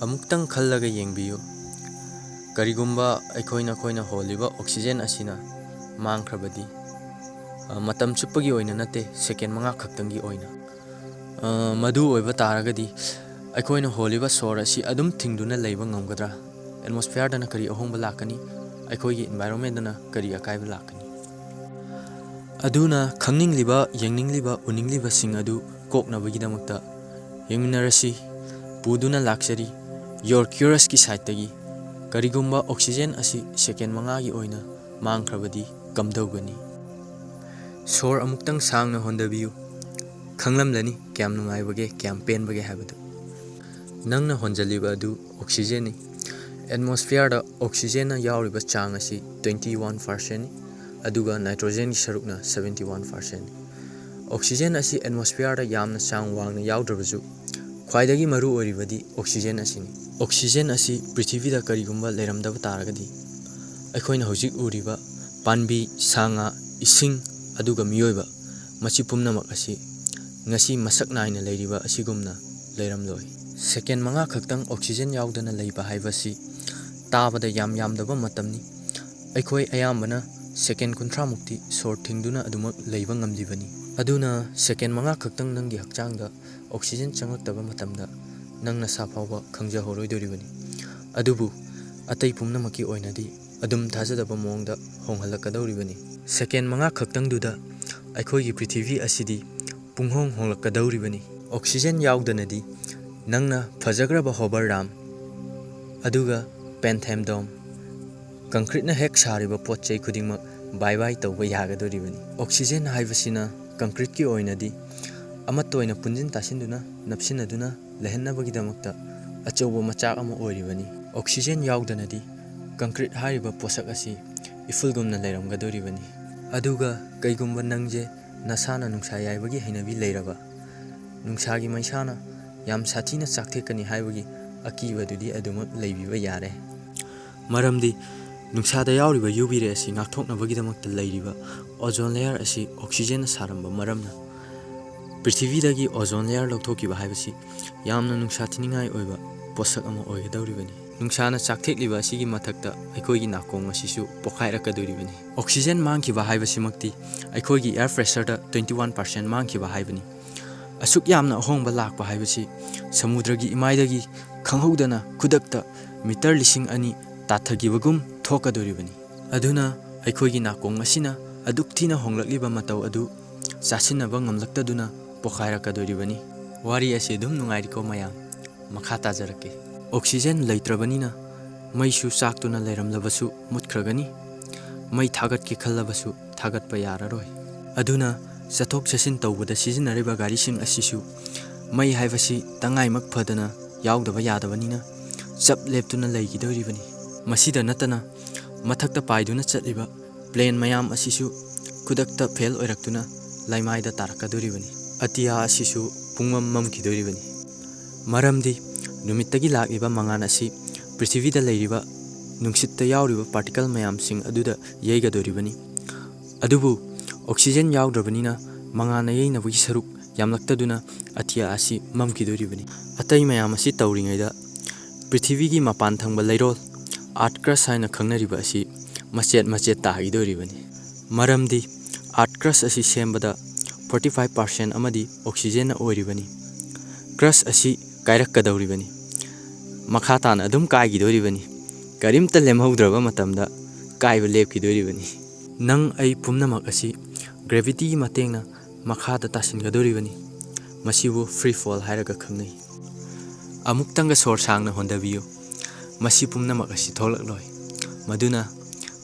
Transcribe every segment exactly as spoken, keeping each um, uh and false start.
ꯑꯃꯨꯛꯇꯪ ꯈꯜꯂꯒ ꯌꯦꯡꯕꯤꯌꯨ, ꯀꯔꯤꯒꯨꯝꯕ ꯑꯩꯈꯣꯏꯅ, ꯑꯩꯈꯣꯏꯅ ꯍꯣꯜꯂꯤꯕ oxygen ꯑꯁꯤꯅ ꯃꯥꯡꯈ꯭ꯔꯕꯗꯤ, ꯑ, ꯃꯇꯝ ꯆꯨꯞꯄꯒꯤ ꯑꯣꯏꯅ ꯅꯠꯇꯦ, second ꯃꯉꯥ ꯈꯛꯇꯪꯒꯤ ꯑꯣꯏꯅ꯫ ꯑ, ꯃꯗꯨ ꯑꯣꯏꯕ ꯇꯥꯔꯒꯗꯤ ꯑꯩꯈꯣꯏꯅ ꯍꯣꯜꯂꯤꯕ ꯁꯣꯔ ꯑꯁꯤ ꯑꯗꯨꯝ ꯊꯤꯡꯗꯨꯅ ꯂꯩꯕ ꯉꯝꯒꯗ꯭ꯔꯥ? Atmosphereꯗꯅ ꯀꯔꯤ ꯑꯍꯣꯡꯕ ꯂꯥꯛꯀꯅꯤ? ꯑꯩꯈꯣꯏꯒꯤ environmentꯗꯅ ꯀꯔꯤ ꯑꯀꯥꯏꯕ ꯂꯥꯛꯀꯅꯤ? ꯑꯗꯨꯅ ꯈꯪꯅꯤꯡꯂꯤꯕ, ꯌꯦꯡꯅꯤꯡꯂꯤꯕ, ꯎꯅꯤꯡꯂꯤꯕꯁꯤꯡ ꯑꯗꯨ ꯀꯣꯛꯅꯕꯒꯤꯗꯃꯛꯇ ꯌꯦꯡꯃꯤꯟꯅꯔꯁꯤ꯫ ꯄꯨꯗꯨꯅ ꯂꯥꯛꯆꯔꯤ Your Curiousꯀꯤ siteꯇꯒꯤ꯫ ꯀꯔꯤꯒꯨꯝꯕ oxygen ꯑꯁꯤ second ꯃꯉꯥꯒꯤ ꯑꯣꯏꯅ ꯃꯥꯡꯈ꯭ꯔꯕꯗꯤ ꯀꯝꯗꯧꯒꯅꯤ? ꯁꯣꯔ ꯑꯃꯨꯛꯇꯪ ꯁꯥꯡꯅ ꯍꯣꯟꯗꯕꯤꯌꯨ꯫ ꯈꯪꯂꯝꯂꯅꯤ ꯀꯌꯥꯝ ꯅꯨꯡꯉꯥꯏꯕꯒꯦ, ꯀꯌꯥꯝ ꯄꯦꯟꯕꯒꯦ ꯍꯥꯏꯕꯗꯨ꯫ ꯅꯪꯅ ꯍꯣꯟꯖꯜꯂꯤꯕ ꯑꯗꯨ oxygenꯅꯤ꯫ Atmosphereꯗ oxygenꯅ ꯌꯥꯎꯔꯤꯕ ꯆꯥꯡ ꯑꯁꯤ twenty one percentꯅꯤ, ꯑꯗꯨꯒ nitrogenꯒꯤ ꯁꯔꯨꯛꯅ seventy one percentꯅꯤ꯫ Oxygen ꯑꯁꯤ atmosphereꯗ ꯌꯥꯝꯅ ꯆꯥꯡ ꯋꯥꯡꯅ ꯌꯥꯎꯗ꯭ꯔꯕꯁꯨ, ꯈ꯭ꯋꯥꯏꯗꯒꯤ ꯃꯔꯨ ꯑꯣꯏꯔꯤꯕꯗꯤ oxygen ꯑꯁꯤꯅꯤ꯫ Oxygen ꯑꯁꯤ ꯄ꯭ꯔꯤꯊꯤꯕꯤꯗ ꯀꯔꯤꯒꯨꯝꯕ ꯂꯩꯔꯝꯗꯕ ꯇꯥꯔꯒꯗꯤ, ꯑꯩꯈꯣꯏꯅ ꯍꯧꯖꯤꯛ ꯎꯔꯤꯕ ꯄꯥꯝꯕꯤ, ꯁꯥ ꯉꯥ, ꯏꯁꯤꯡ, ꯑꯗꯨꯒ ꯃꯤꯑꯣꯏꯕ, ꯃꯁꯤ ꯄꯨꯝꯅꯃꯛ ꯑꯁꯤ ꯉꯁꯤ ꯃꯁꯛ ꯅꯥꯏꯅ ꯂꯩꯔꯤꯕ ꯑꯁꯤꯒꯨꯝꯅ ꯂꯩꯔꯝꯂꯣꯏ꯫ Second ꯃꯉꯥ ꯈꯛꯇꯪ oxygen ꯌꯥꯎꯗꯅ ꯂꯩꯕ ꯍꯥꯏꯕꯁꯤ ꯇꯥꯕꯗ ꯌꯥꯝ ꯌꯥꯝꯗꯕ ꯃꯇꯝꯅꯤ꯫ ꯑꯩꯈꯣꯏ ꯑꯌꯥꯝꯕꯅ second ꯀꯨꯟꯊ꯭ꯔꯥ ꯃꯨꯛꯇꯤ ꯁꯣꯔ ꯊꯤꯡꯗꯨꯅ ꯑꯗꯨꯃꯛ ꯂꯩꯕ ꯉꯝꯂꯤꯕꯅꯤ꯫ ꯑꯗꯨꯅ second ꯃꯉꯥ ꯈꯛꯇꯪ ꯅꯪꯒꯤ ꯍꯛꯆꯥꯡꯗ oxygen ꯆꯪꯂꯛꯇꯕ ꯃꯇꯝꯗ ꯅꯪ ꯅꯁꯥ ꯐꯥꯎꯕ ꯈꯪꯖꯍꯧꯔꯣꯏꯗꯧꯔꯤꯕꯅꯤ꯫ ꯑꯗꯨꯕꯨ ꯑꯇꯩ ꯄꯨꯝꯅꯃꯛꯀꯤ ꯑꯣꯏꯅꯗꯤ ꯑꯗꯨꯝ ꯊꯥꯖꯗꯕ ꯃꯑꯣꯡꯗ ꯍꯣꯡꯍꯜꯂꯛꯀꯗꯧꯔꯤꯕꯅꯤ꯫ Second ꯃꯉꯥ ꯈꯛꯇꯪꯗꯨꯗ ꯑꯩꯈꯣꯏꯒꯤ ꯄ꯭ꯔꯤꯊꯤꯕꯤ ꯑꯁꯤꯗꯤ ꯄꯨꯡꯍꯣꯡ ꯍꯣꯡꯂꯛꯀꯗꯧꯔꯤꯕꯅꯤ꯫ Oxygen ꯌꯥꯎꯗꯅꯗꯤ ꯅꯪꯅ ꯐꯖꯈ꯭ꯔꯕ hover dam, ꯑꯗꯨꯒ Panthenol dome, concreteꯅ ꯍꯦꯛ ꯁꯥꯔꯤꯕ ꯄꯣꯠ ꯆꯩ ꯈꯨꯗꯤꯡꯃꯛ bye bye ꯇꯧꯕ ꯌꯥꯒꯗꯧꯔꯤꯕꯅꯤ꯫ Oxygen ꯍꯥꯏꯕꯁꯤꯅ concreteꯀꯤ ꯑꯣꯏꯅꯗꯤ ꯑꯃꯠꯇ ꯑꯣꯏꯅ ꯄꯨꯟꯁꯤꯟ ꯇꯥꯁꯤꯟꯗꯨꯅ ꯅꯞꯁꯤꯟꯅꯗꯨꯅ ꯂꯩꯍꯟꯅꯕꯒꯤꯗꯃꯛꯇ ꯑꯆꯧꯕ ꯃꯆꯥꯛ ꯑꯃ ꯑꯣꯏꯔꯤꯕꯅꯤ꯫ Oxygen ꯌꯥꯎꯗꯅꯗꯤ concrete ꯍꯥꯏꯔꯤꯕ ꯄꯣꯠꯁꯛ ꯑꯁꯤ ꯏꯐꯨꯜꯒꯨꯝꯅ ꯂꯩꯔꯝꯒꯗꯧꯔꯤꯕꯅꯤ꯫ ꯑꯗꯨꯒ ꯀꯩꯒꯨꯝꯕ ꯅꯪꯁꯦ ꯅꯁꯥꯅ ꯅꯨꯡꯁꯥ ꯌꯥꯏꯕꯒꯤ ꯍꯩꯅꯕꯤ ꯂꯩꯔꯕ, ꯅꯨꯡꯁꯥꯒꯤ ꯃꯩꯁꯥꯅ ꯌꯥꯝ ꯁꯥꯊꯤꯅ ꯆꯥꯛꯊꯦꯛꯀꯅꯤ ꯍꯥꯏꯕꯒꯤ ꯑꯀꯤꯕꯗꯨꯗꯤ ꯑꯗꯨꯃꯛ ꯂꯩꯕꯤꯕ ꯌꯥꯔꯦ꯫ ꯃꯔꯝꯗꯤ ꯅꯨꯡꯁꯥꯗ ꯌꯥꯎꯔꯤꯕ U V ray ꯑꯁꯤ ꯉꯥꯛꯊꯣꯛꯅꯕꯒꯤꯗꯃꯛꯇ ꯂꯩꯔꯤꯕ ozone layer ꯑꯁꯤ oxygenꯅ ꯁꯥꯔꯝꯕ ꯃꯔꯝꯅ, ꯄ꯭ꯔꯤꯊꯤꯕꯤꯗꯒꯤ ozone layer ꯂꯧꯊꯣꯛꯈꯤꯕ ꯍꯥꯏꯕꯁꯤ ꯌꯥꯝꯅ ꯅꯨꯡꯁꯥ ꯊꯤꯅꯤꯡꯉꯥꯏ ꯑꯣꯏꯕ ꯄꯣꯠꯁꯛ ꯑꯃ ꯑꯣꯏꯒꯗꯧꯔꯤꯕꯅꯤ꯫ ꯅꯨꯡꯁꯥꯅ ꯆꯥꯛꯊꯦꯛꯂꯤꯕ ꯑꯁꯤꯒꯤ ꯃꯊꯛꯇ ꯑꯩꯈꯣꯏꯒꯤ ꯅꯥꯀꯣꯡ ꯑꯁꯤꯁꯨ ꯄꯣꯈꯥꯏꯔꯛꯀꯗꯧꯔꯤꯕꯅꯤ꯫ Oxygen ꯃꯥꯡꯈꯤꯕ ꯍꯥꯏꯕꯁꯤꯃꯛꯇꯤ ꯑꯩꯈꯣꯏꯒꯤ air pressure ꯗ twenty one percent ꯃꯥꯡꯈꯤꯕ ꯍꯥꯏꯕꯅꯤ꯫ ꯑꯁꯨꯛ ꯌꯥꯝꯅ ꯑꯍꯣꯡꯕ ꯂꯥꯛꯄ ꯍꯥꯏꯕꯁꯤ ꯁꯃꯨꯗ꯭ꯔꯒꯤ ꯏꯃꯥꯏꯗꯒꯤ ꯈꯪꯍꯧꯗꯅ ꯈꯨꯗꯛꯇ meter ꯂꯤꯁꯤꯡ ꯑꯅꯤ ꯇꯥꯊꯈꯤꯕꯒꯨꯝ ꯊꯣꯛꯀꯗꯧꯔꯤꯕꯅꯤ꯫ ꯑꯗꯨꯅ ꯑꯩꯈꯣꯏꯒꯤ ꯅꯥꯀꯣꯡ ꯑꯁꯤꯅ ꯑꯗꯨꯛ ꯊꯤꯅ ꯍꯣꯡꯂꯛꯂꯤꯕ ꯃꯇꯧ ꯑꯗꯨ ꯆꯥꯁꯤꯟꯅꯕ ꯉꯝꯂꯛꯇꯗꯨꯅ ꯄꯣꯈꯥꯏꯔꯛꯀꯗꯧꯔꯤꯕꯅꯤ꯫ ꯋꯥꯔꯤ ꯑꯁꯤ ꯑꯗꯨꯝ ꯅꯨꯡꯉꯥꯏꯔꯤꯀꯣ ꯃꯌꯥꯝ? ꯃꯈꯥ ꯇꯥꯖꯔꯛꯀꯦ꯫ Oxygen ꯂꯩꯇ꯭ꯔꯕꯅꯤꯅ ꯃꯩꯁꯨ ꯆꯥꯛꯇꯨꯅ ꯂꯩꯔꯝꯂꯕꯁꯨ ꯃꯨꯠꯈ꯭ꯔꯒꯅꯤ꯫ ꯃꯩ ꯊꯥꯒꯠꯀꯦ ꯈꯜꯂꯕꯁꯨ ꯊꯥꯒꯠꯄ ꯌꯥꯔꯔꯣꯏ꯫ ꯑꯗꯨꯅ ꯆꯠꯊꯣꯛ ꯆꯠꯁꯤꯟ ꯇꯧꯕꯗ ꯁꯤꯖꯤꯟꯅꯔꯤꯕ ꯒꯥꯔꯤꯁꯤꯡ ꯑꯁꯤꯁꯨ ꯃꯩ ꯍꯥꯏꯕꯁꯤ ꯇꯉꯥꯏꯃꯛ ꯐꯗꯅ ꯌꯥꯎꯗꯕ ꯌꯥꯗꯕꯅꯤꯅ ꯆꯞ ꯂꯦꯞꯇꯨꯅ ꯂꯩꯈꯤꯗꯧꯔꯤꯕꯅꯤ꯫ ꯃꯁꯤꯗ ꯅꯠꯇꯅ ꯃꯊꯛꯇ ꯄꯥꯏꯗꯨꯅ ꯆꯠꯂꯤꯕ plane ꯃꯌꯥꯝ ꯑꯁꯤꯁꯨ ꯈꯨꯗꯛꯇ fail ꯑꯣꯏꯔꯛꯇꯨꯅ ꯂꯩꯃꯥꯏꯗ ꯇꯥꯔꯛꯀꯗꯧꯔꯤꯕꯅꯤ꯫ ꯑꯇꯤꯌꯥ ꯑꯁꯤꯁꯨ ꯄꯨꯡꯃꯝ ꯃꯝꯈꯤꯗꯧꯔꯤꯕꯅꯤ꯫ ꯃꯔꯝꯗꯤ ꯅꯨꯃꯤꯠꯇꯒꯤ ꯂꯥꯛꯂꯤꯕ ꯃꯉꯥꯜ ꯑꯁꯤ ꯄ꯭ꯔꯤꯊꯤꯕꯤꯗ ꯂꯩꯔꯤꯕ ꯅꯨꯡꯁꯤꯠꯇ ꯌꯥꯎꯔꯤꯕ particle ꯃꯌꯥꯝꯁꯤꯡ ꯑꯗꯨꯗ ꯌꯩꯒꯗꯧꯔꯤꯕꯅꯤ꯫ ꯑꯗꯨꯕꯨ oxygen ꯌꯥꯎꯗ꯭ꯔꯕꯅꯤꯅ ꯃꯉꯥꯜꯅ ꯌꯩꯅꯕꯒꯤ ꯁꯔꯨꯛ ꯌꯥꯝꯂꯛꯇꯗꯨꯅ ꯑꯇꯤꯌꯥ ꯑꯁꯤ ꯃꯝꯈꯤꯗꯧꯔꯤꯕꯅꯤ꯫ ꯑꯇꯩ ꯃꯌꯥꯝ ꯑꯁꯤ ꯇꯧꯔꯤꯉꯩꯗ ꯄ꯭ꯔꯤꯊꯤꯕꯤꯒꯤ ꯃꯄꯥꯟ ꯊꯪꯕ ꯂꯩꯔꯣꯜ, earth crust ꯍꯥꯏꯅ ꯈꯪꯅꯔꯤꯕ ꯑꯁꯤ ꯃꯆꯦꯠ ꯃꯆꯦꯠ ꯇꯥꯈꯤꯗꯧꯔꯤꯕꯅꯤ꯫ ꯃꯔꯝꯗꯤ earth crust ꯑꯁꯤ ꯁꯦꯝꯕꯗ forty five percent ꯑꯃꯗꯤ oxygen ꯅ ꯑꯣꯏꯔꯤꯕꯅꯤ꯫ Crust ꯑꯁꯤ ꯀꯥꯏꯔꯛꯀꯗꯧꯔꯤꯕꯅꯤ꯫ ꯃꯈꯥ ꯇꯥꯅ ꯑꯗꯨꯝ ꯀꯥꯏꯈꯤꯗꯣꯔꯤꯕꯅꯤ꯫ ꯀꯔꯤꯝꯇ ꯂꯦꯝꯍꯧꯗ꯭ꯔꯕ ꯃꯇꯝꯗ ꯀꯥꯏꯕ ꯂꯦꯞꯈꯤꯗꯣꯔꯤꯕꯅꯤ꯫ ꯅꯪ ꯑꯩ ꯄꯨꯝꯅꯃꯛ ꯑꯁꯤ gravity ꯒꯤ ꯃꯇꯦꯡꯅ ꯃꯈꯥꯗ ꯇꯥꯁꯤꯟꯒꯗꯧꯔꯤꯕꯅꯤ꯫ ꯃꯁꯤꯕꯨ free fall ꯍꯥꯏꯔꯒ ꯈꯪꯅꯩ꯫ ꯑꯃꯨꯛꯇꯪꯒ ꯁꯣꯔ ꯁꯥꯡꯅ ꯍꯣꯟꯊꯕꯤꯌꯨ꯫ ꯃꯁꯤ ꯄꯨꯝꯅꯃꯛ ꯑꯁꯤ ꯊꯣꯛꯂꯛꯂꯣꯏ꯫ ꯃꯗꯨꯅ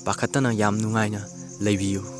ꯄꯥꯈꯠꯇꯅ ꯌꯥꯝ ꯅꯨꯡꯉꯥꯏꯅ ꯂꯩꯕꯤꯌꯨ꯫